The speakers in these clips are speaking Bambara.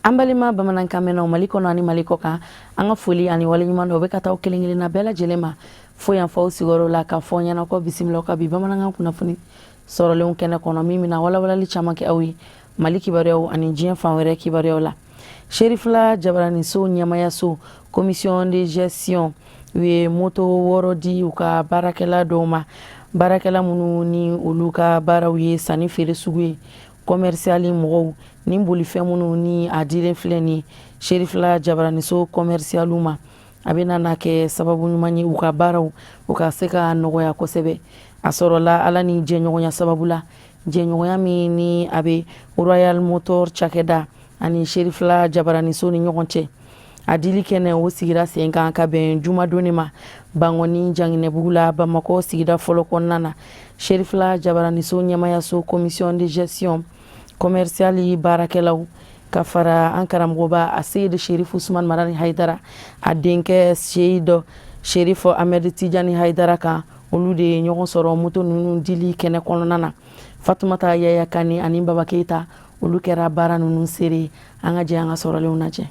An balima bamanankan mɛnnaw Mali kɔnɔ ani Mali kɔ kan, an ka foli ani waleɲuman dɔ bɛ ka taa kelen kelenna bɛɛ lajɛlen ma fo yan fɔ sigiyɔrɔ la, ka fɔ ɲɛna ko bisimila ka bi bamanankan kunnafoni sɔrɔlenw kɛnɛ kɔnɔ, min bɛna walawalali caman kɛ aw ye Mali kibaruyaw ani diɲɛ fan wɛrɛ kibaruyaw la. Serifila Jabaraniso ɲɛmayaso, commission de gestion, u ye moto 6 di u ka baarakɛla dɔw ma, baarakɛla minnu ni olu ka baaraw ye sanni feere sugu ye, commercial mɔgɔw. Ni bolifɛn minnu ni a dilen filɛ ni Serifila Jabaraniso commercial ma, a bɛ na kɛ sababu ɲuman ye u ka baaraw u ka se ka nɔgɔya kosɛbɛ. A sɔrɔla Ala ni jɛɲɔgɔnya sababu la, jɛɲɔgɔnya min ni a bɛ Royal Motor cakɛda ani Serifila Jabaraniso ni ɲɔgɔn cɛ. A dili kɛnɛ o sigira sen kan ka bɛn jumadon de ma Bangɔni Janginɛbugu la, Bamakɔ sigida fɔlɔ kɔnɔna na. Serifila Jabaraniso ɲɛmayaso, commission de gestion, commercial baarakɛlaw, ka fara an karamɔgɔba a Seyidi Sherifu Usman Madani Hayidara, a denkɛ Seyid Sherifu Ahmed Tijani Hayidara kan, olu de ye ɲɔgɔn sɔrɔ moto ninnu dili kɛnɛ kɔnɔna na. Fatumata Yaya Kani ani Baba Keyita, olu kɛra baara ninnu seere. An ka jɛ an ka sɔrɔlenw lajɛ.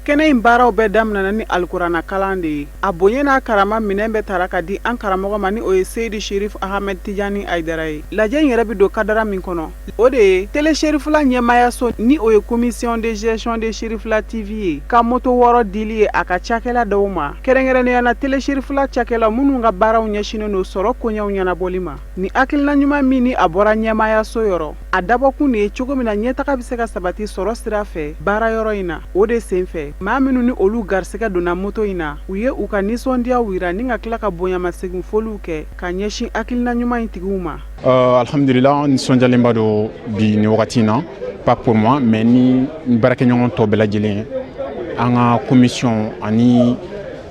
Kɛnɛ in baaraw bɛɛ daminɛna ni alikuranna kalan de ye. A bonya n'a karama minɛn bɛɛ tara ka di an karamɔgɔ ma, ni o ye Seyidi Sherif Ahmed Tijani Ayidara ye. Lajɛ in yɛrɛ bɛ don kadara min kɔnɔ, o de ye Télé Serifula ɲɛmaayaso, ni o ye commission de gestion de Serifula TV ye, ka moto 6 dili ye a ka cakɛla dɔw ma, kɛrɛnkɛrɛnnenya na Télé Serifula cakɛla minnu ka baaraw ɲɛsinnen don sɔrɔ koɲɛw ɲɛnabɔli ma. Ni hakilina ɲuman min ni a bɔra ɲɛmaayaso yɔrɔ, a dabɔkun de ye cogo min na ɲɛtaga bɛ se ka sabati sɔrɔ sira fɛ baara yɔrɔ in na. O de senfɛ, maa minnu ni olu garisɛgɛ donna moto in na, u ye u ka nisɔndiyaw yira ni ka tila ka bonyamasegin foliw kɛ ka ɲɛsin hakilina ɲuman in tigiw ma. Alhamdulillah, nisɔndiyalenba don bi ni wagati in na, pas pour moi, mais ni n baarakɛɲɔgɔn tɔ bɛɛ lajɛlen, an ka commission ani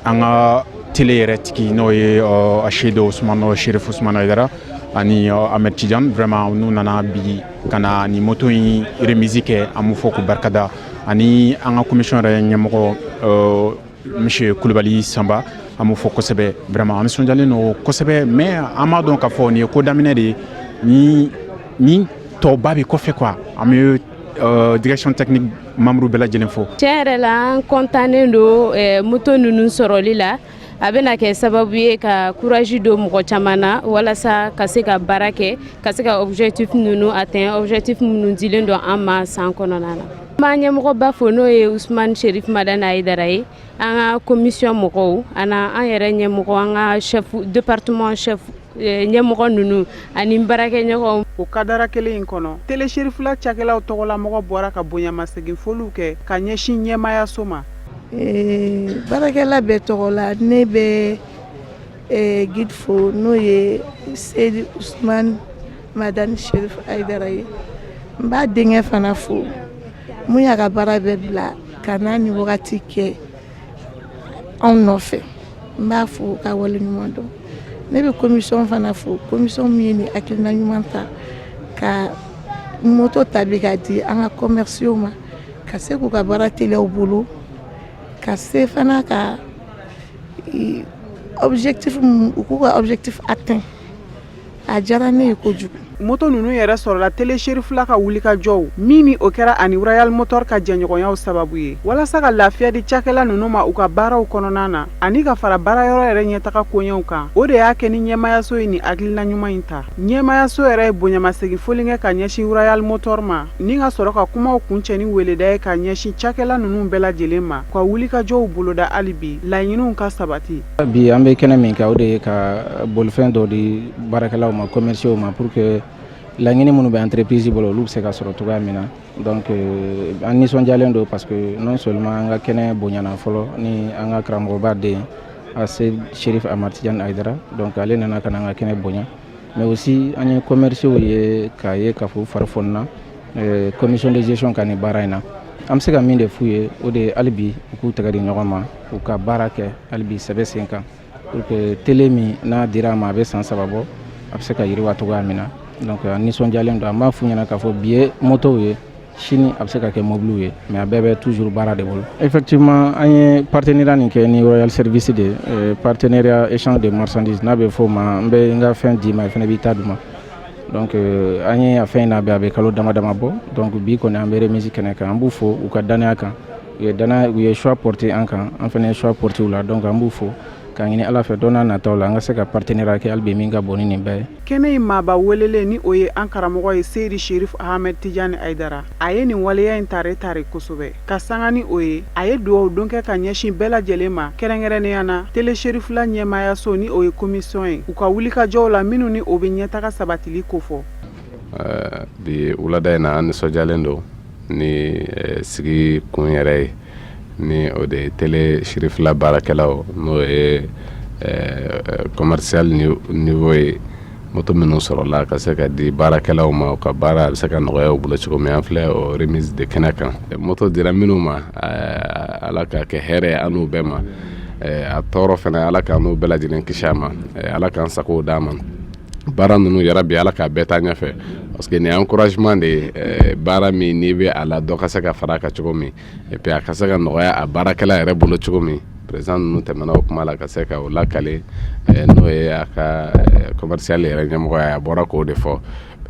an ka télé yɛrɛ tigi, n'o ye Aseyidu Usumani Sherif Usumani Hayidara ani Ahmed Tidiane. Vraiment, n'u nana bi ka na ni moto in remise kɛ, an b'u fɔ k'u barikada, ani an ka commission yɛrɛ ɲɛmɔgɔ, monsieur Kulubali Sanba, an b'u fɔ kosɛbɛ. Vraiment, an nisɔndiyalen don kosɛbɛ, mais an b'a dɔn k'a fɔ nin ye ko daminɛ de ye, ni tɔba bɛ kɔfɛ quoi. An bɛ direction technique membre bɛɛ lajɛlen fo. Tiɲɛ yɛrɛ la, an kɔntannen don moto ninnu sɔrɔli la. A bɛna kɛ sababu ye ka courage don mɔgɔ caman na walasa ka se ka baara kɛ, ka se ka objectif ninnu atteint, objectif minnu dilen don an ma san kɔnɔna na. An b'an ɲɛmɔgɔba fo, n'o ye Usumani Sherif Madani Hayidara ye, an ka commission mɔgɔw ani an yɛrɛ ɲɛmɔgɔ, an ka chef département, chef ɲɛmɔgɔ ninnu ani baarakɛɲɔgɔnw. O kadara kelen in kɔnɔ, Télé Serifula cakɛlaw tɔgɔlamɔgɔ bɔra ka bonyamasegin foliw kɛ ka ɲɛsin ɲɛmaayaso ma. Baarakɛla bɛɛ tɔgɔ la, ne bɛ guide fo, n'o ye Seyidi Usumani Madani Sherif Hayidara ye. N b'a denkɛ fana fo, mun y'a ka baara bɛɛ bila ka n'a ni wagati kɛ anw nɔfɛ. N b'a fo ka waleɲuman dɔn. Ne bɛ commission fana fo, commission min ye nin hakilina ɲuman ta ka moto ta bi ka di an ka commerciaux ma, ka se k'u ka baara teliya u bolo, ka se fana ka objectif, u k'u ka objectif atteint. A diyara ne ye kojugu. Moto ninnu yɛrɛ sɔrɔla Télé Serifula ka wulikajɔw min ni o kɛra ani Royal Motor ka jɛɲɔgɔnyaw sababu ye, walasa ka lafiya di cakɛla ninnu ma u ka baaraw kɔnɔna na ani ka fara baarayɔrɔ yɛrɛ ɲɛtaga koɲɛw kan. O de y'a kɛ ni ɲɛmayaso ye nin hakilina ɲuman in ta. Ɲɛmayaso yɛrɛ ye bonyamasegin foli kɛ ka ɲɛsin Royal Motor ma, ni ka sɔrɔ ka kumaw kuncɛ ni weleda ye ka ɲɛsin cakɛla ninnu bɛɛ lajɛlen ma, ka wulikajɔw boloda hali bi laɲiniw ka sabati. Bi an bɛ kɛnɛ min kan, o de ye ka bolifɛn dɔ di baarakɛlaw ma, commerciaux ma, pour que laɲini minnu bɛ entreprise bolo, olu bɛ se ka sɔrɔ cogoya min na. Donc an nisɔndiyalen don, parce que non seulement an ka kɛnɛ bonyana fɔlɔ ni an ka karamɔgɔba den Ase Sherif Ahmad Tidiane Hayidara, donc ale nana ka na an ka kɛnɛ bonya, mais aussi an ye commerciaux ye k'a ye k'a fɔ u fari fonina commission de gestion ka nin baara in na. An bɛ se ka min de f'u ye, o de ye hali bi u k'u tɛgɛ di ɲɔgɔn ma, u ka baara kɛ hali bi sɛbɛ sen kan, pour que télé min n'a dira a ma, a bɛ san 3 bɔ, a bɛ se ka yiriwa cogoya min na. Donc an nisɔndiyalen don. An b'a f'u ɲɛna k'a fɔ bi ye motow ye, sini a bɛ se ka kɛ mobiliw ye, mais a bɛɛ bɛ toujours baara de bolo. Effectivement, an ye partenariat nin kɛ ni Royal Service de ye, partenariat échange de marchandises n'a bɛ fɔ o ma. N bɛ n ka fɛn d'i ma, i fana b'i ta d'u ma. Donc an ye a fɛn in labɛn, a bɛ kalo dama dama bɔ. Donc bi kɔni, an bɛ remise kɛnɛ kan. An b'u fo u ka danaya kan. U ye danaya, u ye choix porté an kan, an fana ye choix porté u la. Donc an b'u fo k'a ɲini Ala fɛ, don n'a nataw la, an ka se ka partenariat kɛ hali bi min ka bon ni nin bɛɛ ye. Kɛnɛ in maaba welelen, ni o ye an karamɔgɔ ye, Seyidi Sherif Ahmed Tijani Ayidara, a ye nin waleya in tare tare kosɛbɛ. Ka sanga ni o ye, a ye dugawu don kɛ ka ɲɛsin bɛɛ lajɛlen ma, kɛrɛnkɛrɛnnenya na Télé Cherifla ɲɛmaayaso, ni o ye commission ye, u ka wulikajɔw la minnu ni o bɛ ɲɛtaga sabatili kofɔ. Bi wulada in na, an nisɔndiyalen don ni sigi kun yɛrɛ ye, ni o de ye Télé Cherifla baarakɛlaw, n'o ye commercial niveau ye, moto minnu sɔrɔla ka se ka di baarakɛlaw ma, u ka baara a bɛ se ka nɔgɔya u bolo cogo min. An filɛ o remise de kɛnɛ kan. Moto dira minnu ma, Ala ka kɛ hɛrɛ ye an n'u bɛɛ ma. A tɔɔrɔ fana, Ala k'an n'u bɛɛ lajɛlen kisi a ma. Ala k'an sagow d'a ma. Baara ninnu yɛrɛ bi, Ala k'a bɛɛ taa ɲɛfɛ, parce que nin ye encouragement de ye. Baara min n'i bɛ a la, dɔ ka se ka fara a kan cogo min, et puis a ka se ka nɔgɔya a baarakɛla yɛrɛ bolo cogo min. Président ninnu tɛmɛna o kuma la ka se ka o lakale, n'o ye a ka commercial yɛrɛ ɲɛmɔgɔ ye. A bɔra k'o de fɔ.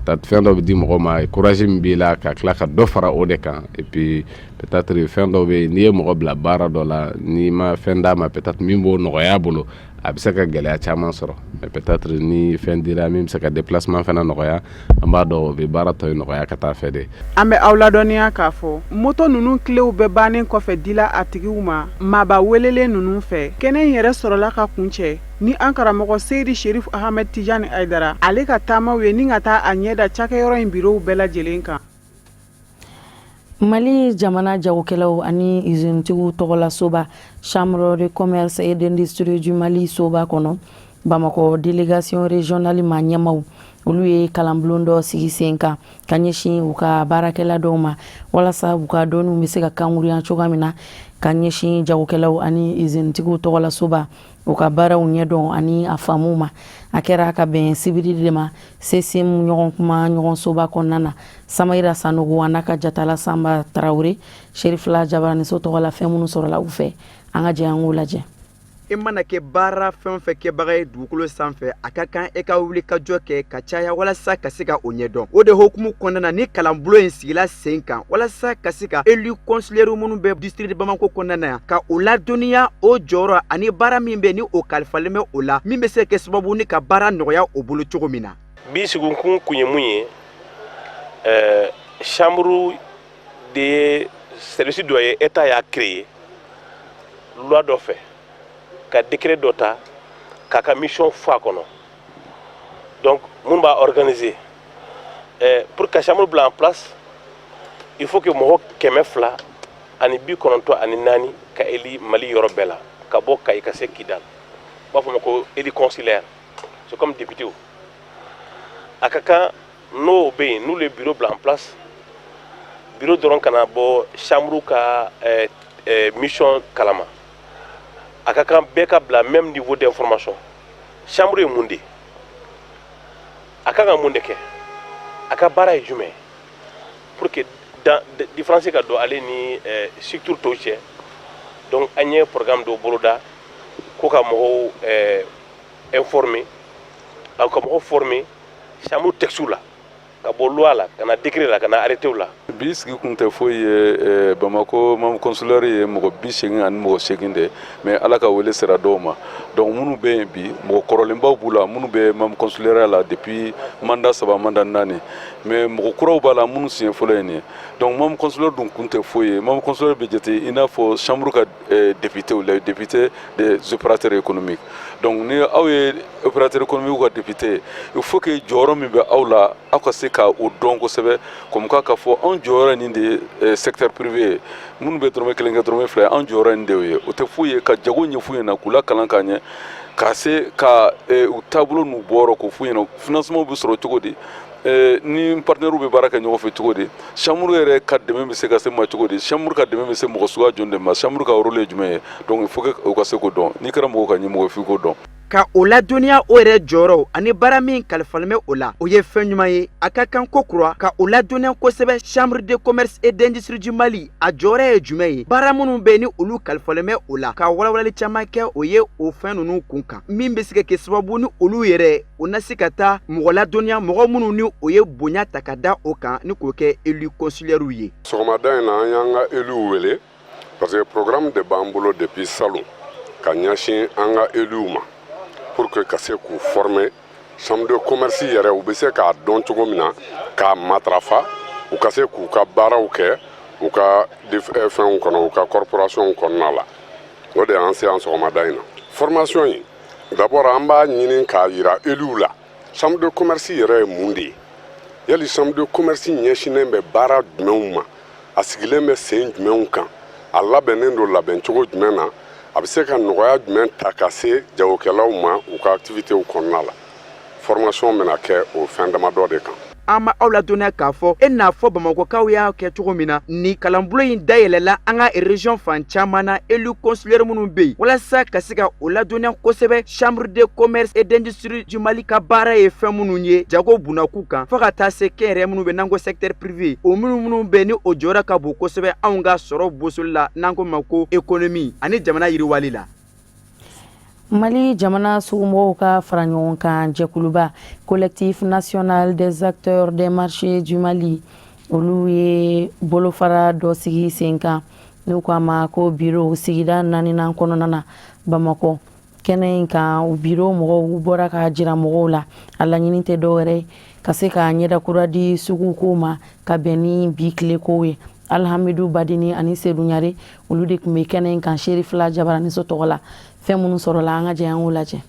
Peut-être fɛn dɔ bɛ di mɔgɔ ma, courage min b'i la ka tila ka dɔ fara o de kan. Et puis peut-être fɛn dɔw bɛ yen, n'i ye mɔgɔ bila baara dɔ la, n'i ma fɛn d'a ma, peut-être min b'o nɔgɔya a bolo, a bɛ se ka gɛlɛya caman sɔrɔ. Mais peut-être ni fɛn dira min bɛ se ka déplacement fana nɔgɔya, an b'a dɔn o bɛ baara tɔ in nɔgɔya ka taa fɛ de. An bɛ aw ladɔnniya k'a fɔ moto ninnu kilew bɛɛ bannen kɔfɛ dila a tigiw ma maaba welelen ninnu fɛ, kɛnɛ in yɛrɛ sɔrɔla ka kuncɛ ni an karamɔgɔ Seyidi Sherif Ahmed Tijani Ayidara ale ka taamaw ye, ni ka taa a ɲɛ da cakɛyɔrɔ in birow bɛɛ lajɛlen kan. Mali jamana jagokɛlaw ani usinetigiw tɔgɔla soba, Chambre de commerce et d'industrie du Mali soba kɔnɔ, Bamakɔ délégation régionale ma ɲɛmaw, olu ye kalanbulon dɔ sigi sen kan ka ɲɛsin u ka baarakɛla dɔw ma, walasa u ka dɔnniw bɛ se ka kankuruya cogoya min na ka ɲɛsin jagokɛlaw ani usinetigiw tɔgɔla soba, u ka baaraw ɲɛdɔn ani a faamuw ma. A kɛra ka bɛn sibiri de ma, CCM ɲɔgɔn kuma ɲɔgɔn soba kɔnɔna na. Samayira Sanogo a n'a ka jatala Sanba Tarawele, Serifila Jabaraniso tɔgɔ la, fɛn minnu sɔrɔla u fɛ, an ka jɛ an k'u lajɛ. I mana kɛ baara fɛn o fɛn kɛbaga ye dugukolo sanfɛ, a ka kan e ka wuli ka jɔ kɛ ka caya walasa ka se ka o ɲɛdɔn. O de hokumu kɔnɔna na ni kalanbulon in sigila sen kan, walasa ka se ka élu consulaire minnu bɛ district Bamako kɔnɔna na yan, ka o ladɔnniya o jɔyɔrɔ ani baara min bɛ ni o kalifalen bɛ o la, min bɛ se ka kɛ sababu ni ka baara nɔgɔya o bolo cogo min na. Bi sigikun kun ye mun ye? Chambre de ye service dɔ ye, État y'a créé loi dɔ fɛ, ka décret dɔ ta k'a ka mission fɔ a kɔnɔ. Donc mun b'a organiser? Pour ka chambre bila en place, il faut que mɔgɔ 294 ka éli Mali yɔrɔ bɛɛ la, ka bɔ Kayi ka se Kidal. U b'a fɔ ma ko élu consulaire, c'est comme député. A ka kan n'o bɛ yen, n'olu ye bureau bila en place, bureau dɔrɔn kana bɔ chambre ka mission kalama. A ka kan bɛɛ ka bila même niveau d'information: chambre ye mun de ye, a kan ka mun de kɛ, a ka baara ye jumɛn ye, pour que différence ka don ale ni structure tɔw cɛ. Donc an ye programme dɔw boloda ko ka mɔgɔw informer, ka mɔgɔw former chambre texte la, ka bɔ loi la ka na décret la, ka na arrêté la. Bi sigi kun tɛ foyi ye. Bamako membre consulaire ye mɔgɔ 88 de, mais Ala ka wele sera dɔw ma. Donc minnu bɛ yen bi, mɔgɔ kɔrɔlenbaw b'u la, minnu bɛ membre consulaire la depuis mandat saba, mandat naani, mais mɔgɔ kuraw b'a la minnu siɲɛ fɔlɔ ye nin ye. Donc membre consulaire dun kun tɛ foyi ye. Membre consulaire bɛ jate i n'a fɔ chambre ka député, les députés des opérateurs économiques. Donc ni aw ye opérateur économique ka député, il faut que jɔyɔrɔ min bɛ aw la, aw ka se ka o dɔn kosɛbɛ, comme k'a fɔ anw jɔyɔrɔ nin de ye secteur privé ye, minnu bɛ dɔrɔmɛ kelen kɛ, dɔrɔmɛ fila ye, anw jɔyɔrɔ nin de ye. O tɛ foyi ye ka jago ɲɛf'u ɲɛna, k'u lakalan ka ɲɛ, ka se ka u taabolo n'u bɔyɔrɔ k'o f'u ɲɛna, financement bɛ sɔrɔ cogo di, ni partenaires bɛ baara kɛ ɲɔgɔn fɛ cogo di, chambre yɛrɛ ka dɛmɛ bɛ se ka se ma cogo di, chambre ka dɛmɛ bɛ se mɔgɔ suguya jumɛn de ma, chambre ka rôle ye jumɛn ye. Donc il faut que u ka se k'o dɔn. N'i kɛra mɔgɔw ka ɲɛmɔgɔ ye, f'i k'o dɔn. Ka o ladɔnniya o yɛrɛ jɔyɔrɔ ani baara min kalifalen bɛ o la, o ye fɛn ɲuman ye. A ka kan ko kura ka o ladɔnniya kosɛbɛ. Chambre de commerce et d'industrie du Mali, a jɔyɔrɔ ye jumɛn ye? Baara minnu bɛ ni olu kalifalen bɛ o la, ka walawalali caman kɛ o ye o fɛn ninnu kun kan, min bɛ se ka kɛ sababu ni olu yɛrɛ o na se ka taa mɔgɔ ladɔnniya, mɔgɔ minnu ni o ye bonya ta ka da o kan ni k'o kɛ élu consulaire ye. Sɔgɔmada in na, an y'an ka éluw wele parce que programme de b'an bolo depuis salon ka ɲɛsin an ka éluw ma, pour que ka se k'u former chambre de commerce yɛrɛ, u bɛ se k'a dɔn cogo min na k'a matarafa, u ka se k'u ka baaraw kɛ u ka fɛnw kɔnɔ, u ka corporation kɔnɔna la. O de y'an se yan sɔgɔmada in na. Formation in, d'abord an b'a ɲini k'a yira éluw la chambre de commerce yɛrɛ ye mun de ye. Yali chambre de commerce ɲɛsinnen bɛ baara jumɛnw ma? A sigilen bɛ sen jumɛnw kan? A labɛnnen don labɛncogo jumɛn na? A bɛ se ka nɔgɔya jumɛn ta ka se jagokɛlaw ma u ka activitéw kɔnɔna la? Formation bɛna kɛ o fɛn damadɔ de kan. An ma aw ladɔnniya k'a fɔ e n'a fɔ Bamakɔkaw y'a kɛ cogo min na, ni kalanbulon in dayɛlɛla an ka région fan caman na, élu consulaire minnu bɛ yen, walasa ka se ka o ladɔnniya kosɛbɛ chambre de commerce et d'industrie du Mali ka baara ye fɛn minnu ye jago bunakun kan, fo ka taa se kɛnyɛrɛye minnu bɛ n'an ko secteur privé, o minnu bɛ ni o jɔyɔrɔ ka bon kosɛbɛ anw ka sɔrɔ bosoli la, n'an ko ma ko économie, ani jamana yiriwali la. Mali jamana sugumɔgɔw ka fara ɲɔgɔn kan jɛkuluba, Collectif national des acteurs des marchés du Mali, olu ye bolofara dɔ sigi sen kan n'u ko a ma ko biro, sigida naaninan kɔnɔna na Bamakɔ. Kɛnɛ in kan, u biro mɔgɔw bɔra ka jira mɔgɔw la, a laɲini tɛ dɔwɛrɛ ka se ka ɲɛda kura di sugu kow ma ka bɛn ni bi tile kow ye. Alhamidu Badini ani Sedu Ɲare, olu de tun bɛ kɛnɛ in kan Serifila Jabaraniso tɔgɔ la. Fɛn minnu sɔrɔla, an ka jɛ an k'o lajɛ.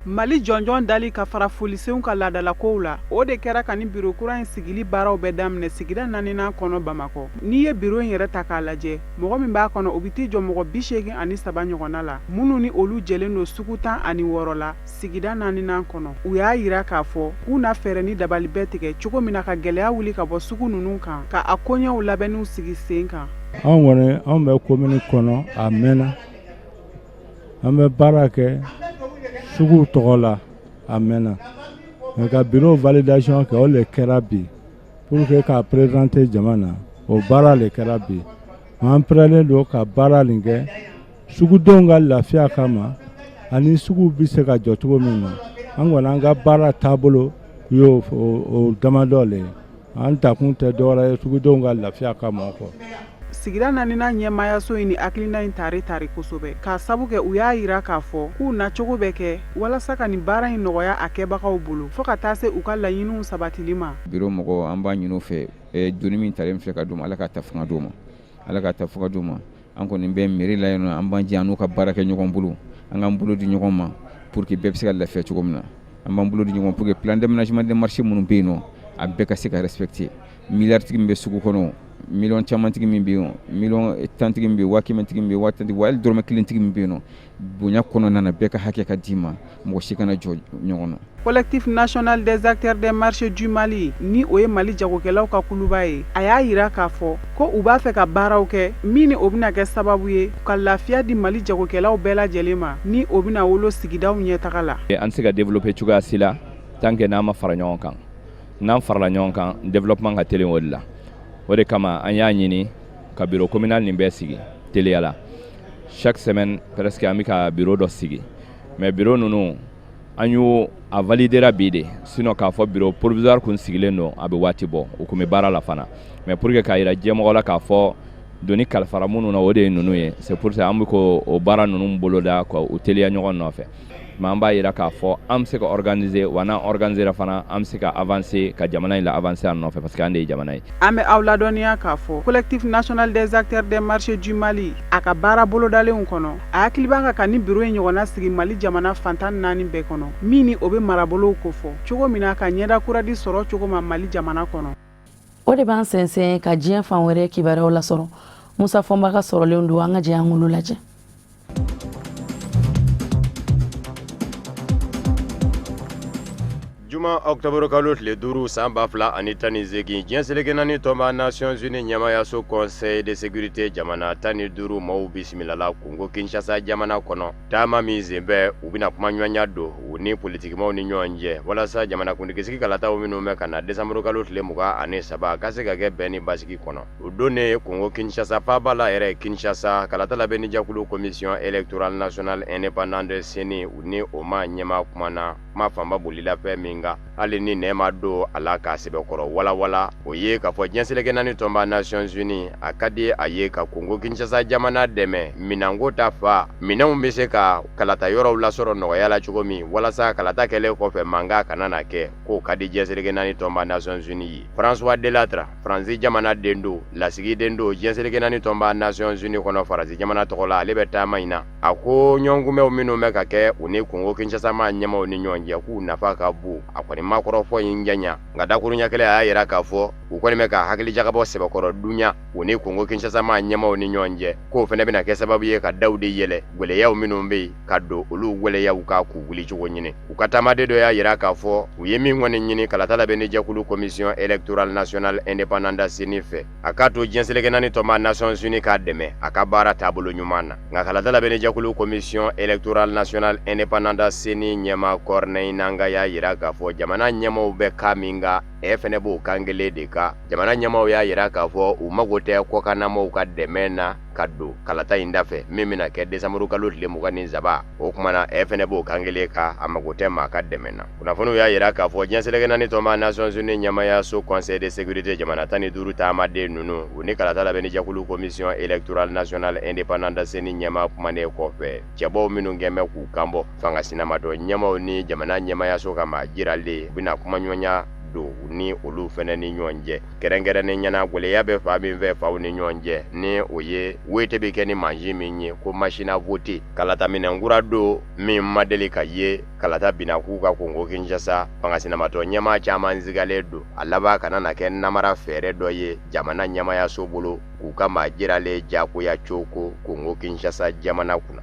Mali jɔnjɔn dali ka fara folisenw ka laadalakow la, o de kɛra ka ni biro kura in sigili baaraw bɛɛ daminɛ sigida naaninan kɔnɔ Bamakɔ. N'i ye biro in yɛrɛ ta k'a lajɛ, mɔgɔ min b'a kɔnɔ, o bɛ t'i jɔ mɔgɔ 83 ɲɔgɔnna la, minnu ni olu jɛlen don sugu 16 la sigida naaninan kɔnɔ. U y'a yira k'a fɔ k'u na fɛɛrɛ ni dabali bɛɛ tigɛ cogo min na ka gɛlɛya wuli ka bɔ sugu ninnu kan, ka a koɲɛw labɛnniw sigi sen kan. Anw kɔni, anw bɛ komini kɔnɔ a mɛnna. An bɛ baara kɛ sugu tɔgɔ la a mɛnna, mais ka bureau validation kɛ, o de kɛra bi pour que k'a présenter jama na. O baara de kɛra bi. An pɛrɛlen don ka baara nin kɛ sugudenw ka lafiya kama ani sugu bɛ se ka jɔ cogo min na. An kɔni, an ka baara taabolo y'o o damadɔ le ye. An takun tɛ dɔwɛrɛ ye sugudenw ka lafiya kama kɔ. Sigida naaninan ɲɛmaayaso in ni hakilina in tare tare kosɛbɛ, k'a sabu kɛ u y'a yira k'a fɔ k'u na cogo bɛ kɛ walasa ka nin baara in nɔgɔya a kɛbagaw bolo, fo ka taa se u ka laɲiniw sabatili ma. Biro mɔgɔw, an b'a ɲini u fɛ, doni min talen filɛ ka d'u ma, Ala k'a ta fanga d'u ma, Ala k'a ta fanga d'u ma. An kɔni bɛ mairie la yan nɔ, an b'an jɛ an n'u ka baara kɛ ɲɔgɔn bolo, an k'an bolo di ɲɔgɔn ma pour que bɛɛ bɛ se ka lafiya cogo min na. An b'an bolo di ɲɔgɔn pour que plan d'aménagement des marchés minnu bɛ yen nɔ, a bɛɛ ka se ka respecter. Milliard tigi min bɛ sugu kɔnɔ, miliyɔn camantigi min bɛ yen, miliyɔn tantigi min bɛ yen, 100 000 tigi min bɛ yen, 10 000 tigi, wa hali dɔrɔmɛ kelentigi min bɛ yen nɔ, bonya kɔnɔna na, bɛɛ ka hakɛ ka d'i ma, mɔgɔ si kana jɔ ɲɔgɔn na. Collectif national des acteurs des marchés du Mali, ni o ye Mali jagokɛlaw ka kuluba ye, a y'a yira k'a fɔ ko u b'a fɛ ka baaraw kɛ min ni o bɛna kɛ sababu ye ka lafiya di Mali jagokɛlaw bɛɛ lajɛlen ma, ni o bɛna wolo sigidaw ɲɛtaga la. An tɛ se ka développer cogoya si la tant que n'an ma fara ɲɔgɔn kan. N'an farala ɲɔgɔn kan, développement ka teli. O de la, o de kama an y'a ɲini ka bureau communal nin bɛɛ sigi teliya la. Chaque semaine presque, an bɛ ka bureau dɔ sigi, mais bureau ninnu, an y'o a validera bi de. Sinon k'a fɔ bureau provisoire kun sigilen don, a bɛ waati bɔ, u kun bɛ baara la fana, mais pour que k'a yira diɲɛmɔgɔ la k'a fɔ doni kalifara minnu na, o de ye ninnu ye. C'est pour ça an bɛ k'o baara ninnu boloda ka u teliya ɲɔgɔn nɔfɛ. Mais an b'a yira k'a fɔ an bɛ se ka organiser, wa n'an organiser fana, an bɛ se ka avancer, ka jamana in la avancer an nɔfɛ, parce que an de ye jamana ye. An bɛ aw ladɔnniya k'a fɔ Collectif national des acteurs des marchés du Mali, a ka baara bolodalenw kɔnɔ, a hakili b'a kan ka ni bureau in ɲɔgɔnna sigi Mali jamana fan 14 bɛɛ kɔnɔ, min ni o bɛ marabolow kofɔ cogo min na ka ɲɛda kura di sɔrɔ cogo ma Mali jamana kɔnɔ. O de b'an sɛnsɛn ka diɲɛ fan wɛrɛ kibaruyaw lasɔrɔ. Musa Fɔnba ka sɔrɔlen don, an ka jɛ an k'olu lajɛ. Juma. Juma octobre kalo tile 5 san 2018, diɲɛ seleke naani tɔnba Nations Unies ɲɛmaayaso Conseil de sécurité jamana 15 maaw bisimilala Congo Kinshasa jamana kɔnɔ. Taama min senfɛ, u bɛna kumaɲɔgɔnya don u ni politikimaw ni ɲɔgɔn cɛ walasa jamanakuntigisigi kalataw minnu bɛ ka na décembre kalo tile 23 ka se ka kɛ bɛn ni basigi kɔnɔ. U donnen Congo Kinshasa faaba la yɛrɛ Kinshasa, kalata labɛnni jɛkulu Commission électorale nationale indépendante CENI, u ni o maa ɲɛmaa kumana. Kuma fanba bolila fɛn min kan, hali ni nɛn ma don a la k'a sɛbɛkɔrɔ walawala, o ye k'a fɔ diɲɛ seleke naani tɔnba Nations Unies, a ka di a ye ka Congo Kinshasa jamana dɛmɛ minɛnko ta fan, minɛnw bɛ se ka kalata yɔrɔw lasɔrɔ nɔgɔya la cogo min, walasa kalata kɛlen kɔfɛ mankan kana na kɛ, k'o ka di diɲɛ seleke naani tɔnba Nations Unies ye. François Delattre, Faransi jamana den don, lasigiden don diɲɛ seleke naani tɔnba Nations Unies kɔnɔ Faransi jamana tɔgɔ la, ale bɛ taama in na. A ko ɲɔgɔnkunbɛnw minnu bɛ ka kɛ u ni Congo Kinshasa maa ɲɛmaaw ni ɲɔgɔn cɛ, k'u nafa ka bon. A kɔni ma kɔrɔfɔ in janya, nka dakuruɲɛ kelen a y'a yira k'a fɔ u kɔni bɛ ka hakilijagabɔ sɛbɛkɔrɔ dunya u ni Congo Kinshasa maa ɲɛmaaw ni ɲɔgɔn cɛ, k'o fana bɛna kɛ sababu ye ka daw de yɛlɛ gwɛlɛyaw minnu bɛ yen, ka don olu gwɛlɛyaw kan k'u wulicogo ɲini. U ka taamaden dɔ y'a yira k'a fɔ u ye min kɔni ɲini kalata labɛnni jɛkulu Commission électorale nationale indépendante CENI fɛ, a k'a to diɲɛ seleke naani tɔnba Nations Unies k'a dɛmɛ a ka baara taabolo ɲuman na. Nka kalata labɛnni jɛkulu Commission électorale nationale indépendante CENI ɲɛmaa Corneille Nangaa y'a yira k'a fɔ jamana ɲɛmaaw bɛ kan min kan, e fɛnɛ b'o kan kelen de kan. Jamana ɲɛmaaw y'a yira k'a fɔ u mago tɛ kɔkannamaaw ka dɛmɛ na ka don kalata in dafɛ min bɛna kɛ desanburu kalo tile 23. O tuma na, e fɛnɛ b'o kan kelen kan, a mago tɛ maa ka dɛmɛ na. Kunnafoniw y'a yira k'a fɔ diɲɛ seleke naani tɔnba Nations Unies ɲɛmaayaso Conseil de sécurité jamana 15 taamaden ninnu, u ni kalata labɛnni jɛkulu Commission électorale nationale indépendante CENI ɲɛmaa kumanen kɔfɛ, cɛbɔw minnu kɛn bɛ k'u kanbɔ fanga sinamatɔ ɲɛmaaw ni jamana ɲɛmaayaso ka maa jiralen, u bɛna kumaɲɔgɔnya don u ni olu fɛnɛ ni ɲɔgɔn cɛ, kɛrɛnkɛrɛnnen ɲɛna gwɛlɛya bɛ fan min fɛ faw ni ɲɔgɔn cɛ, ni o ye wote bɛ kɛ ni mansin min ye ko machine à voter, kalata minɛn kura don min ma deli ka ye kalata binna k'u ka Kongo Kinshasa. Fanga sinamatɔ ɲɛmaa caman sigalen don a laban kana na kɛ namara fɛɛrɛ dɔ ye jamana ɲɛmaayaso bolo k'u ka maa jiralen jagoya coko Kongo Kinshasa jamana kunna.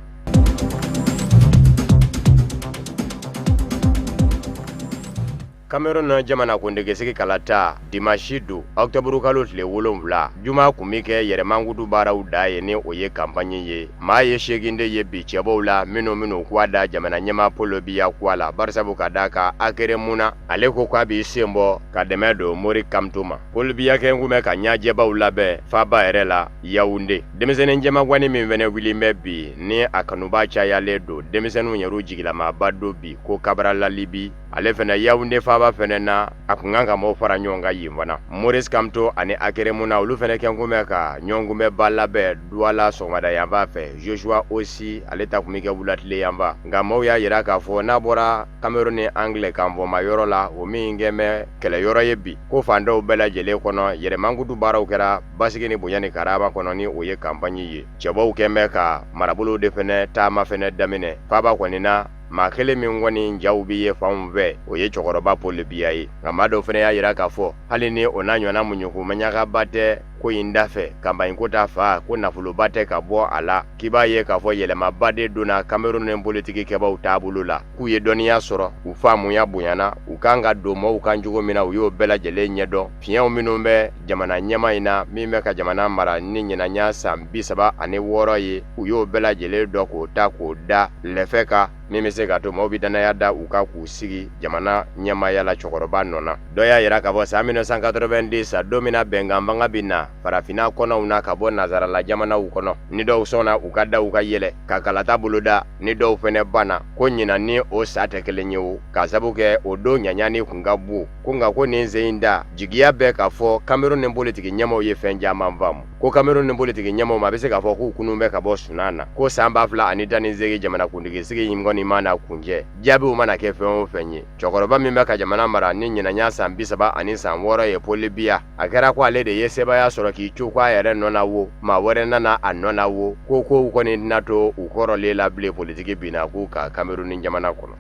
Cameroun jamanakuntigisigi kalata dimanche don octobre kalo tile 7, juma kun bɛ kɛ yɛrɛmankutu baaraw da ye, ni o ye campagne ye. Maa ye 8 de ye bi cɛbɔw la minnu kuwa da jamana ɲɛmaa Paul Biya kuwa la, barisabu ka d'a kan Akere Muna, ale ko k'a b'i sen bɔ ka dɛmɛ don Maurice Kamto ma. Paul Biya kɛ kun bɛ ka ɲɛjɛbaw labɛn faaba yɛrɛ la Yaoundé. Denmisɛnnin jɛmagwani min fɛnɛ wulilen bɛ bi ni a kanuba cayalen don, denmisɛnninw yɛrɛ jigilamaba don bi ko Cabral Libii, ale fɛnɛ Yaoundé faaba fɛnɛ na, a kun kan ka maaw fara ɲɔgɔn kan yen fana. Maurice Kamto ani Akere Muna, olu fɛnɛ kɛn kun bɛ ka ɲɔgɔnkunbɛnba labɛn Douala sɔgɔmada yanfan fɛ. Joshua Osih, ale ta kun bɛ kɛ wulatile yanfan. Nka maaw y'a yira k'a fɔ n'a bɔra Cameroun ni anglais kanfɔma yɔrɔ la, o min kɛn bɛ kɛlɛyɔrɔ ye bi, ko fan dɔw bɛɛ lajɛlen kɔnɔ yɛrɛmankutu baaraw kɛra basigi ni bonya ni karama kɔnɔ, ni o ye campagne ye. Cɛbɔw kɛn bɛ ka marabolow de fɛnɛ taama fɛnɛ daminɛ faaba kɔni na. Maa kelen min kɔni jaw bɛ ye fanw fɛ, o ye cɛkɔrɔba Paul Biya ye. Nka maa dɔw fana y'a yira k'a fɔ hali ni o n'a ɲɔgɔnna muɲuko maɲagaba tɛ ko in da fɛ, campagne ko ta fa ko nafoloba tɛ ka bɔ a la, k'i b'a ye k'a fɔ yɛlɛmaba de donna Cameroun ni politiki kɛbaw taabolo la, k'u ye dɔnniya sɔrɔ, u faamuya bonyana, u kan ka don maaw kan cogo min na, u y'o bɛɛ lajɛlen ɲɛdɔn. Fiɲɛw minnu bɛ jamana ɲɛmaa in na min bɛ ka jamana mara ni ɲinan san 36 ye, u y'o bɛɛ lajɛlen dɔn k'o ta k'o da lɛfɛ kan, min bɛ se ka to maaw bɛ dannaya da u kan k'u sigi jamana ɲɛmaaya la cɛkɔrɔba nɔ na. Dɔ y'a yira k'a fɔ san 1990 sa, don min na bɛnkan fanga bɛ na farafinna kɔnɔw na ka bɔ nazarala jamanaw kɔnɔ, ni dɔw sɔnna u ka daw ka yɛlɛ ka kalata boloda, ni dɔw fɛnɛ banna, ko ɲinan ni o sa tɛ kelen ye o, k'a sabu kɛ o don ɲaɲani kun ka bon ko. Nka ko nin sen in da jigiya bɛ k'a fɔ Cameroun ni politiki ɲɛmaaw ye fɛn caman faamu, ko Cameroun ni politiki ɲɛmaaw ma, a bɛ se k'a fɔ k'u kunun bɛ ka bɔ sunan na, ko san 2018 jamanakuntigi sigi in kɔni mana kuncɛ, jaabiw mana kɛ fɛn o fɛn ye, cɛkɔrɔba min bɛ ka jamana mara ni ɲinan san 36 ye, Paul Biya, a kɛra ko ale de ye sebaaya sɔrɔ k'i coko a yɛrɛ nɔ na wo, maa wɛrɛ nana a nɔ na wo, ko kow kɔni tɛna to u kɔrɔlen la bilen politiki binna k'u ka Cameroun jamana kɔnɔ.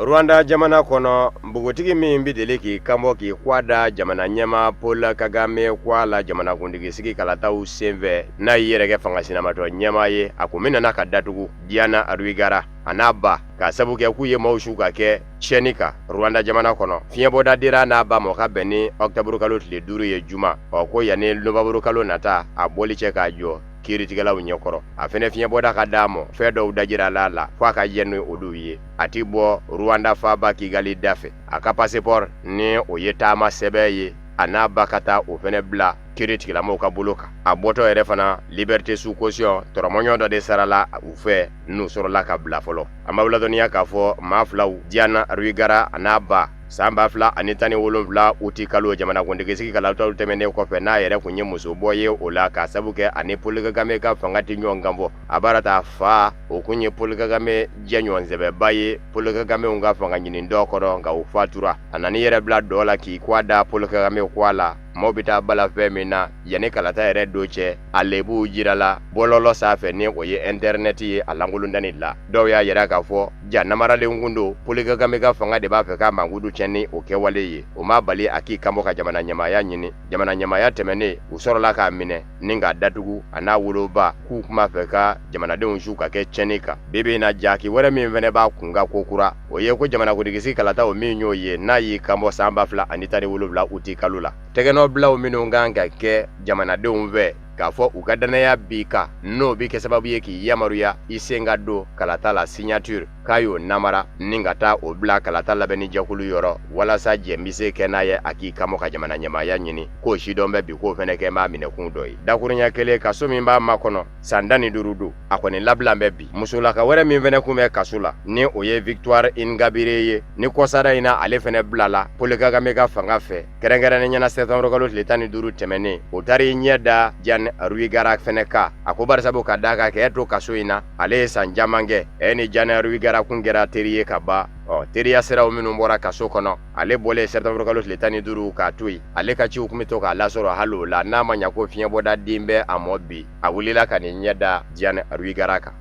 Rwanda jamana kɔnɔ, npogotigi min bɛ deli k'i kanbɔ k'i kwa da jamana ɲɛmaa Paul Kagame kwa la jamanakuntigi sigi kalataw senfɛ, n'a y'i yɛrɛ kɛ fanga sinamatɔ ɲɛmaa ye, a kun minɛna ka datugu Diana Rwigara a n'a ba, k'a sabu kɛ k'u ye maaw su ka kɛ tiɲɛni kan Rwanda jamana kɔnɔ. Fiɲɛbɔda dira n'a ba ma ka bɛn ni ɔkutɔburukalo tile 5 ye juma, ɔ ko yanni nowanburukalo nata a bɔli cɛ k'a jɔ kiiritigɛlaw ɲɛkɔrɔ. A fɛnɛ fiɲɛbɔda ka d'a ma, fɛn dɔw dajirala a la fo a ka jɛn ni olu ye. A ti bɔ Rwanda faaba Kigali da fɛ. A ka passeport ni o ye taama sɛbɛn ye, a n'a ba ka taa o fɛnɛ bila kiiri tigilamɔgɔw ka bolo kan. A bɔtɔ yɛrɛ fana liberté sous caution tɔrɔmɔɲɔ dɔ de sarala u fɛ, n'u sɔrɔla ka bila fɔlɔ. An b'aw ladɔnniya k'a fɔ maa filaw Diana Rwigara a n'a ba san 2017 uti kalo jamanakuntigi sigi kalataw tɛmɛnen kɔfɛ, n'a yɛrɛ kun ye musobɔ ye o la k'a sabu kɛ ani Paul Kagame ka fanga tɛ ɲɔgɔn kan fɔ. A baara ta fa o kun ye Paul Kagame jɛɲɔgɔn sɛbɛba ye Paul Kagame ka fanga ɲini dɔ kɔrɔ, nka o fatura. A nana yɛrɛ bila dɔ la k'i kwa da Paul Kagame kwa la. Maaw bɛ taa bala fɛn min na yanni kalata yɛrɛ don cɛ, a lebuw jirala bɔlɔlɔ sanfɛ, ni o ye ɛntɛrinɛti ye, a lankolondani la. Dɔw y'a yira k'a fɔ ja namaralen kun don, Paul Kagame ka fanga de b'a fɛ k'a mankutu tiɲɛ ni o kɛwale ye. O ma bali a k'i kanbɔ ka jamana ɲɛmaaya ɲini. Jamana ɲɛmaaya tɛmɛnen, u sɔrɔla k'a minɛ ni k'a datugu a n'a woloba, k'u kun b'a fɛ ka jamanadenw su ka kɛ tiɲɛni kan. Bi bi in na, jaki wɛrɛ min fɛnɛ b'a kun kan ko kura, o ye ko jamanakuntigi sigi kalataw min y'o ye, n'a y'i kanbɔ san 2017 uti kalo la, tɛgɛnɔbilaw minnu kan ka kɛ jamanadenw fɛ k'a fɔ u ka dannaya b'i kan, n'o bɛ kɛ sababu ye k'i yamaruya i sen ka don kalata la, signature, k'a y'o namara ni ka taa o bila kalata labɛnni jɛkulu yɔrɔ walasa jɛn bɛ se kɛ n'a ye a k'i kanbɔ ka jamana ɲɛmaaya ɲini, k'o sidɔn bɛ bi k'o fɛnɛ kɛ b'a minɛkun dɔ ye. Dakurunya kelen, kaso min b'a makɔnɔ san 15 don, a kɔni labila bɛ bi. Musolaka wɛrɛ min fɛnɛ kun bɛ kaso la, ni o ye Victoire Ingabire ye, ni kɔsara in na ale fɛnɛ bilala Paul Kagame ka fanga fɛ, kɛrɛnkɛrɛnnen ɲɛna septembre kalo tile 15 tɛmɛnen, o taara i ɲɛ da Diane Rwigara fɛnɛ kan. A ko barisabu ka d'a kan k'e to kaso in na, ale ye san caman kɛ e ni Diane Rwigara kun kɛra teri ye ka ban. Ɔ teriya siraw minnu bɔra kaso kɔnɔ, ale bɔlen septembre kalo tile 15 k'a to yen, ale ka ciw kun bɛ to k'a lasɔrɔ hali o la, n'a ma ɲa ko fiɲɛbɔda den bɛ a mɔ bi, a wulila ka nin ɲɛ da Diane Rwigara kan.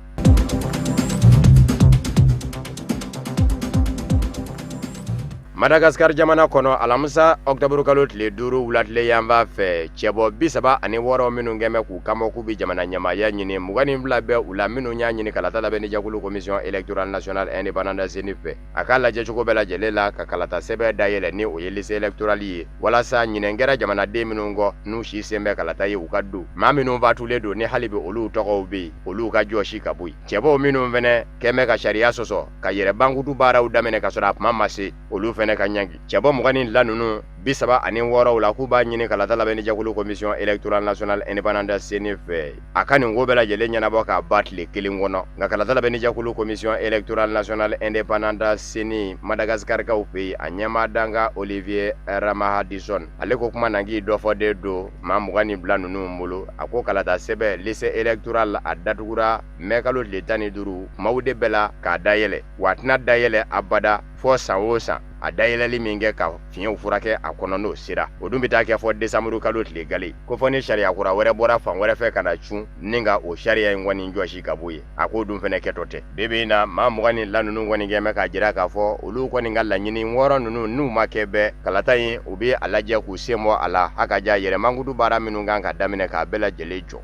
Madagasikari jamana kɔnɔ, alamisa ɔkutɔburu kalo tile 5 wulatile yanfan fɛ, cɛbɔ 36 minnu kɛn bɛ k'u kanbɔ k'u bɛ jamana ɲɛmaaya ɲini, 22 bɛ u la minnu y'a ɲini kalata labɛnni jɛkulu Commission électorale nationale indépendante CENI fɛ, a k'a lajɛ cogo bɛɛ lajɛlen la ka kalata sɛbɛn dayɛlɛ, ni o ye liste électorale ye, walasa ɲinɛn kɛra jamanaden minnu kɔ, n'u si sen bɛ kalata ye, u ka don. Maa minnu fatulen don, ni hali bi olu tɔgɔw bɛ yen, olu ka jɔsi ka bɔ yen. Cɛbɔw minnu fɛnɛ kɛn bɛ ka sariya sɔsɔ ka yɛrɛ bankutu baaraw daminɛ ka sɔrɔ a kuma ma se, olu fɛnɛ ka ɲangi. Cɛbɔ 22 ninnu, 36 la, k'u b'a ɲini kalata labɛnni jɛkulu Commission électorale nationale indépendante CENI fɛ, a ka nin ko bɛɛ lajɛlen ɲɛnabɔ k'a ban tile kelen kɔnɔ. Nka kalata labɛnni jɛkulu Commission électorale nationale indépendante CENI Madagascarkaw fɛ yen, a ɲɛmaa dankan Olivier Ramahadison, ale ko kuma na k'i dɔ fɔ de don maa 22 ninnu bolo. A ko kalata sɛbɛn liste électorale a datugura mɛ kalo tile 15, kumaw de bɛɛ la k'a dayɛlɛ, wa a tɛna dayɛlɛ abada fɔ san o san a dayɛlɛli min kɛ ka fiɲɛw furakɛ a kɔnɔ, n'o sera, o dun bɛ taa kɛ fɔ desanburu kalo tile gale ko fɔ ni sariya kura wɛrɛ bɔra fan wɛrɛ fɛ ka na cun ni ka o sariya in kɔni jɔsi ka bɔ yen. A k'o dun fɛnɛ kɛtɔ tɛ. Bi bi in na, maa 22 ninnu kɔni kɛn bɛ k'a jira k'a fɔ olu kɔni ka laɲini wɔɔrɔ ninnu, n'u ma kɛ bɛɛ kalata in, u bɛ a lajɛ k'u sen bɔ a la, a ka ja yɛrɛ mankutu baara minnu kan ka daminɛ k'a bɛɛ lajɛlen jɔ.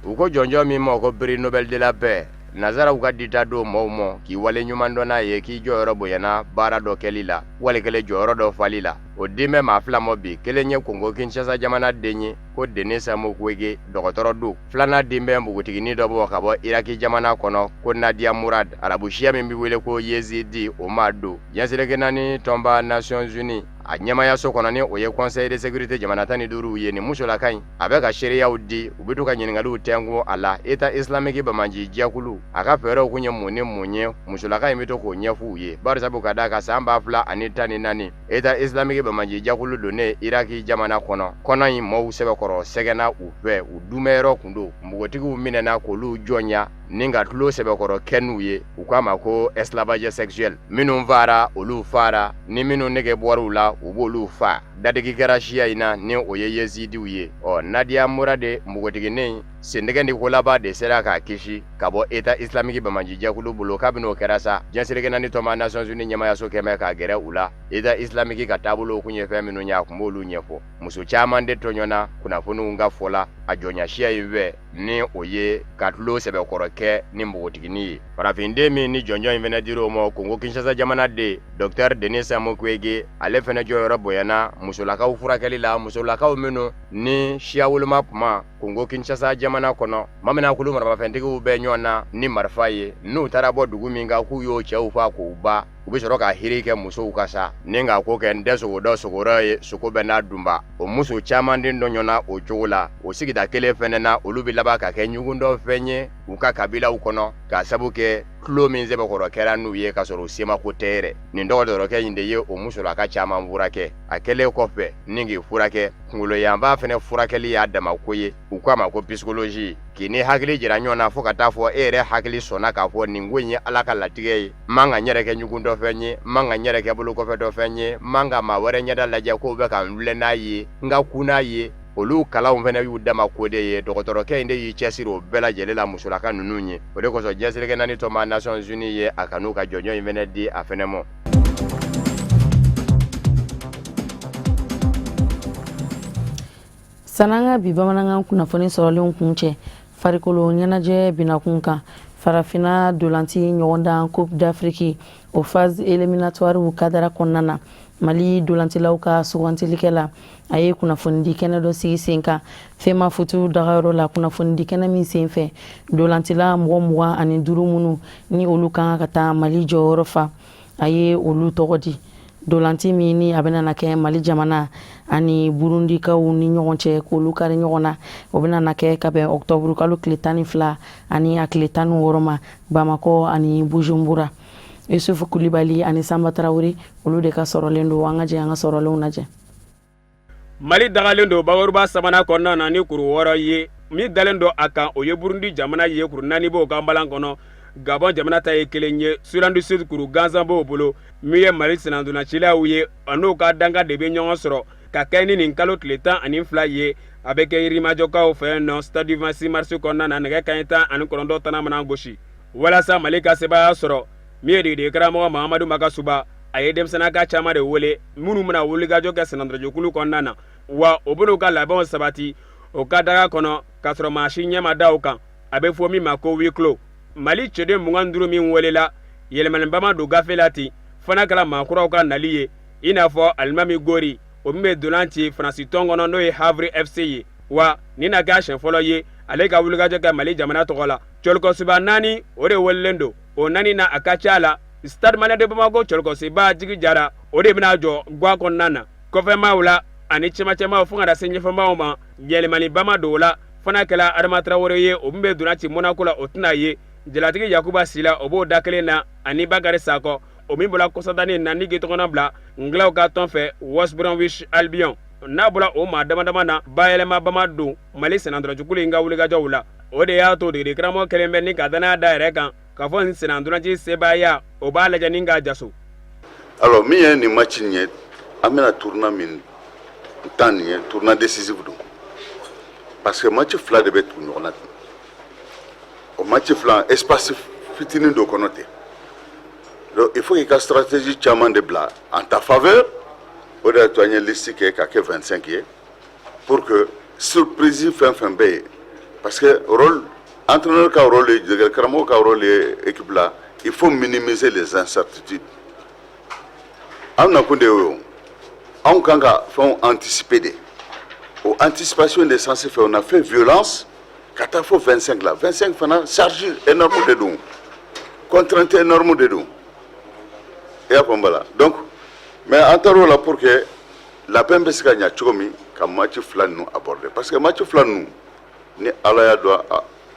U ko jɔnjɔn min ma ko prix Nobel de la paix, nazaraw ka dita don maaw ma k'i wale ɲuman dɔn n'a ye, k'i jɔyɔrɔ bonyana baara dɔ kɛli la, wali kelen jɔyɔrɔ dɔ fali la, o den bɛ maa fila ma bi. Kelen ye Kongo Kinshasa jamana den ye ko Denis Mukwege, dɔgɔtɔrɔ don. Filanan den bɛ npogotiginin dɔ bɔ ka bɔ Iraki jamana kɔnɔ ko Nadia Murad, arabu siya min bɛ wele ko Yezidi, o maa don. Diɲɛ seleke naani tɔnba Nations Unies a ɲɛmayaso kɔnɔ, ni o ye Conseil de sécurité jamana 15 ye, nin musolaka in a bɛ ka seereyaw di, u bɛ to ka ɲininkaliw tɛnku a la, État islamique banbaanci jɛkulu a ka fɛɛrɛw kun ye mun ni mun ye, musolaka in bɛ to k'o ɲɛfɔ u ye. Barisabu ka d'a kan san 2014, État islamique banbaanci jɛkulu donnen Iraki jamana kɔnɔ, kɔnɔ in maaw sɛbɛkɔrɔ sɛgɛnna u fɛ, u dumɛyɔrɔ kun don, npogotigiw minɛna k'olu jɔnya ni ka tulo sɛbɛkɔrɔ kɛ n'u ye, u k'a ma ko esclavage sexuel. Minnu fara, olu fara, ni minnu nege bɔra u la, u b'olu fa. Dadigi kɛra siya in na, ni o ye Yezidiw ye. Ɔ Nadia Murad npogotiginin Sendɛgɛ ni kolaba de sera k'a kisi ka bɔ État islamique banbaancijɛkulu bolo. Kabini o kɛra sa, diɲɛ seleke naani tɔnba Nations Unies ɲɛmayaso kɛmɛ k'a gɛrɛ u la. État islamique ka taabolow kun ye fɛn minnu ye, a tun b'olu ɲɛfɔ. Muso caman de tɔɲɔna kunnafoniw ka fɔ la a jɔnyasiya in fɛ, ni o ye ka tulon sɛbɛkɔrɔ kɛ ni npogotiginin ye. Farafinden min ni jɔnjɔn in fana dir'o ma, Kongo Kinshasa jamana den Docteur Denis Mukwege, ale fana jɔyɔrɔ bonyana musolakaw furakɛli la, musolakaw minnu ni siya woloma kuma Kongo Kinshasa jamana kɔnɔ. Mamina kulu maramafɛntigiw bɛ ɲɔgɔn na ni marifa ye, n'u taara bɔ dugu min kan k'u y'o cɛw faa k'u ba, u bɛ sɔrɔ ka hiri kɛ musow kan sa, ni k'a ko kɛ n tɛ sogo dɔn sogo ye, sogo bɛɛ n'a dunba. O muso caman de tɔɲɔna o cogo la. O sigida kelen fɛnɛ na, olu bɛ laban ka kɛ ɲugutɔ fɛn ye u ka kabilaw kɔnɔ, k'a sabu kɛ tulon min sɛbɛkɔrɔ kɛra n'u ye k'a sɔrɔ u semako tɛ yɛrɛ. Nin dɔgɔtɔrɔkɛ in de ye o musolaka caman furakɛ. A kɛlen kɔfɛ ni k'i furakɛ, kunkolo yanfan fɛnɛ furakɛli y'a dama ko ye, u k'a ma ko psychologie, k'i ni hakili jira ɲɔgɔn na fo ka taa fɔ e yɛrɛ hakili sɔnna k'a fɔ nin ko in ye Ala ka latigɛ ye. N man ka n yɛrɛ kɛ ɲugutɔfɛn ye, n man ka n yɛrɛ kɛ bolokɔfɛtɔfɛn ye, n man ka maa wɛrɛ ɲɛda lajɛ k'o bɛ ka n filɛ n'a ye, n ka kun n'a ye. Olu kalanw fɛnɛ y'u dama ko de ye. Dɔgɔtɔrɔkɛ in de y'i cɛsiri o bɛɛ lajɛlen la musolaka ninnu ye. O de kosɔn diɲɛ seleke naani tɔnba Nations Unies ye a kanu ka jɔnjɔn in fɛnɛ di a fɛnɛ ma. San'an ka bi bamanankan kunnafoni sɔrɔlenw kuncɛ, farikolo ɲɛnajɛ binakun kan, farafinna dolanti ɲɔgɔndan Coupe d'Afrique, o phase éliminatoire kadara kɔnɔna na, Mali dolantilaw ka sugantilikɛla a ye kunnafonidi kɛnɛ dɔ sigi sen kan Femafoot dagayɔrɔ la. Kunnafonidi kɛnɛ min sen fɛ, dolantila mɔgɔ 25 minnu ni olu kan ka taa Mali jɔyɔrɔ fa, a ye olu tɔgɔ di. Dolanti min ni a bɛna kɛ Mali jamana ani Burundikaw ni ɲɔgɔn cɛ, k'olu kari ɲɔgɔn na, o bɛna kɛ ka bɛn ɔkutɔburu kalo tile 12 ani a tile 16 ma, Bamakɔ ani Bujumbura. Yusufu Kulibali ani Sanba Tarawele, olu de ka sɔrɔlen don. An ka jɛ an ka sɔrɔlenw lajɛ. Mali dagalen don bakuruba sabanan kɔnɔna na ni kuru 6 ye. Min dalen don a kan, o ye Burundi jamana ye, kuru 4 b'o ka nbalan kɔnɔ. Gabon jamana ta ye kelen ye. Soudan du Sud, kuru gansan b'o bolo. Min ye Mali sennantolacilaw ye, a n'u ka dankan de bɛ ɲɔgɔn sɔrɔ ka kɛ ni nin kalo tile 12 ye. A bɛ kɛ Yirimajɔkaw fɛ yen nɔ, stade du 26 mars kɔnɔna na, nɛgɛ kanɲɛ 19 tana mana gosi. Walasa Mali ka sebaaya sɔrɔ, min ye degeden karamɔgɔ Mahamadu Magasuba, a ye denmisɛnninka caman de wele minnu bɛna wulikajɔ kɛ sennantolajɛkulu kɔnɔna na, wa o bɛn'u ka labɛnw sabati o ka daga kɔnɔ k'a sɔrɔ maa si ɲɛ ma da o kan, a bɛ fɔ min ma ko huis clos. Mali cɛden 25 min welela, yɛlɛmaniba ma don gafe la ten, fo n'a kɛra maa kuraw ka nali ye, i n'a fɔ Alimami Gori, o min bɛ dolan ci Faransi tɔn kɔnɔ n'o ye Havre FC ye, wa nin na kɛ a siɲɛ fɔlɔ ye ale ka wulikajɔ kɛ Mali jamana tɔgɔ la. Cɔlikɔsiba naani, o de welelen don. O naani na, a ka ca la, Stade Malien de Bamako cɔlikɔsiba Jigi Jara, o de bɛna jɔ gwa kɔnɔna na. Kɔfɛmaaw la ani cɛmancɛmaaw fo ka na se ɲɛfɛmaaw ma, yɛlɛmaniba ma don o la, fo n'a kɛra Adama Tarawele ye, o min bɛ dolan ci Monaco la, o tɛna ye. Jalatigi Yakuba Sila, o b'o da kelen na, ani Bakari Sakɔ, o min bɔra kɔsadani na ni k'i tɔgɔnɔ bila Ngilɛw ka tɔn fɛ West Bromwich Albion. N'a bɔra o maa damadama na, bayɛlɛmaba ma don Mali sennantolacikulu in ka wulikajɔw la. O de y'a to degeden karamɔgɔ kelen bɛ ni ka danaya da yɛrɛ kan k'a fɔ nin sennantolaci sebaaya, o b'a lajɛ ni k'a jaso. Alors, min ye nin match nin ye, an bɛna tournant min tan nin ye, tournant décisif don, parce que match fila de bɛ tugu ɲɔgɔn na ten. O match fila, espace fitinin dɔ kɔnɔ ten. Donc il faut k'i ka stratégie caman de bila en ta faveur. O de y'a to an ye liste kɛ ka kɛ 25 ye, pour que surprise fɛn fɛn bɛ yen, parce que rôle entraîneur ka rôle ye, degeli karamɔgɔ ka rôle ye équipe la, il faut minimiser les incertitudes. An nakun de y'o ye. Anw kan ka fɛnw anticiper de. O anticipation de sens fɛ, on a fait violence ka taa fo 25 la. 25 fana, charge énorme de don, contrainte énorme de don, i y'a faamu bala. Donc mais an taar'o la pour que labɛn bɛ se ka ɲa cogo min ka match fila ninnu aborder, parce que match fila ninnu, ni Ala y'a dɔn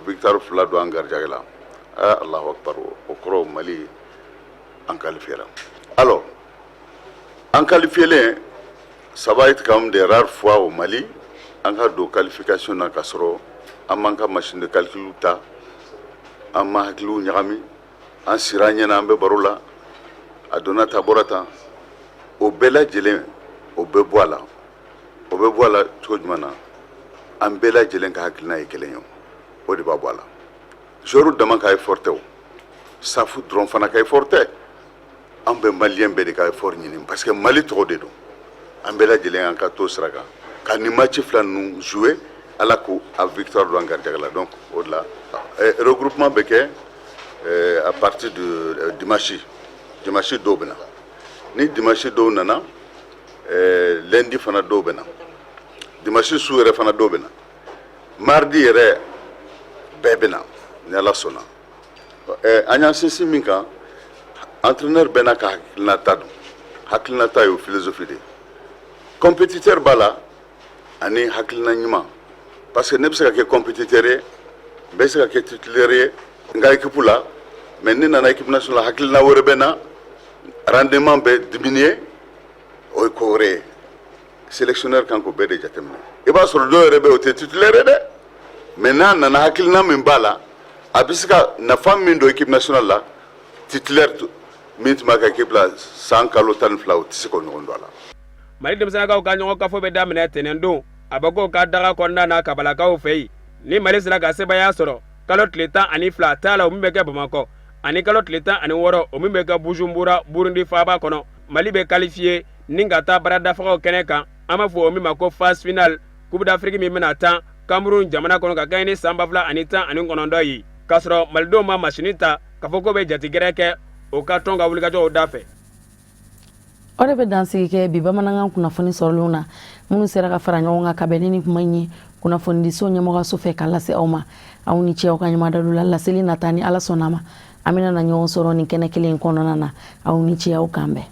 victoire fila don an garijɛgɛ la, ah, Allahu akbar, o kɔrɔ Mali an qualifié ra. Alors an qualifié, ça va être quand même des rares fois au Mali an ka don qualification na k'a sɔrɔ an m'an ka machine de calcul ta, an ma hakiliw ɲagami, an sira an ɲɛna, an bɛ baro la, a donna ta bɔra tan. O bɛɛ lajɛlen, o bɛ bɔ a la. O bɛ bɔ a la cogo jumɛn na? An bɛɛ lajɛlen ka hakilina ye kelen ye. O de b'a bɔ a la. Joueur dama ka effort tɛ, o staff dɔrɔn fana ka effort tɛ. An bɛ maliyɛn bɛɛ de ka effort ɲini, parce que Mali tɔgɔ de don. An bɛɛ lajɛlen an ka to sira kan ka nin match fila ninnu jouer. Ala ko a victoire don an garijɛgɛ la. Donc o de la, regroupement bɛ kɛ à partir de dimanche. Dimanche dɔw bɛ na, ni dimanche dɔw nana, lundi fana dɔw bɛ na, dimanche su yɛrɛ fana dɔw bɛ na, mardi yɛrɛ bɛɛ bɛ na, ni Ala sɔnna. An y'an sinsin min kan, entraîneur bɛɛ n'a ka hakilinata don. Hakilinata ye o philosophie de ye. Compétiteur b'a la ani hakilina ɲuman, parce que ne bɛ se ka kɛ compétiteur ye, n bɛ se ka kɛ titulaire ye n ka équipe la, mais ne nana équipe nationale, hakilina wɛrɛ bɛ na, rendement bɛ diminuer. O ye ko wɛrɛ ye. Sélectionneur kan k'o bɛɛ de jateminɛ. I b'a sɔrɔ dɔw yɛrɛ bɛ yen, o tɛ titulaire ye dɛ, mais n'a nana, hakilina min b'a la, a bɛ se ka nafa min don équipe nationale la, titulaire min tun b'a ka équipe la san kalo 12, o tɛ se k'o ɲɔgɔn don a la. Mali denmisɛnninkaw ka ɲɔgɔn kafo bɛ daminɛ tɛnɛndon, a bɛ k'o ka daga kɔnɔna na kabalakaw fɛ yen. Ni Mali sera ka sebaaya sɔrɔ kalo tile 12 t'a la, o min bɛ kɛ Bamakɔ, ani kalo tile 16, o min bɛ kɛ Bujumbura, Burundi faaba kɔnɔ, Mali bɛ qualifié ni ka taa baradafagaw kɛnɛ kan, an b'a fɔ o min ma ko phase finale Coupe d'Afrique min bɛna tan Cameroun jamana kɔnɔ ka kɛɲɛ ni san 2019 ye, k'a sɔrɔ malidenw ma masini ta k'a fɔ k'o bɛ jatigɛrɛ kɛ o ka tɔn ka wulikajɔw da fɛ. O de bɛ dansigi kɛ bi bamanankan kunnafoni sɔrɔlenw na, minnu sera ka fara ɲɔgɔn kan ka bɛn ni nin kuma in ye kunnafonidiso ɲɛmɔgɔso fɛ ka lase aw ma. Aw ni ce aw ka ɲuman la. Laseli nata, ni Ala sɔnna ma, an bɛna na ɲɔgɔn sɔrɔ nin kɛnɛ kelen in kɔnɔna na. Aw ni ce, aw kan bɛn.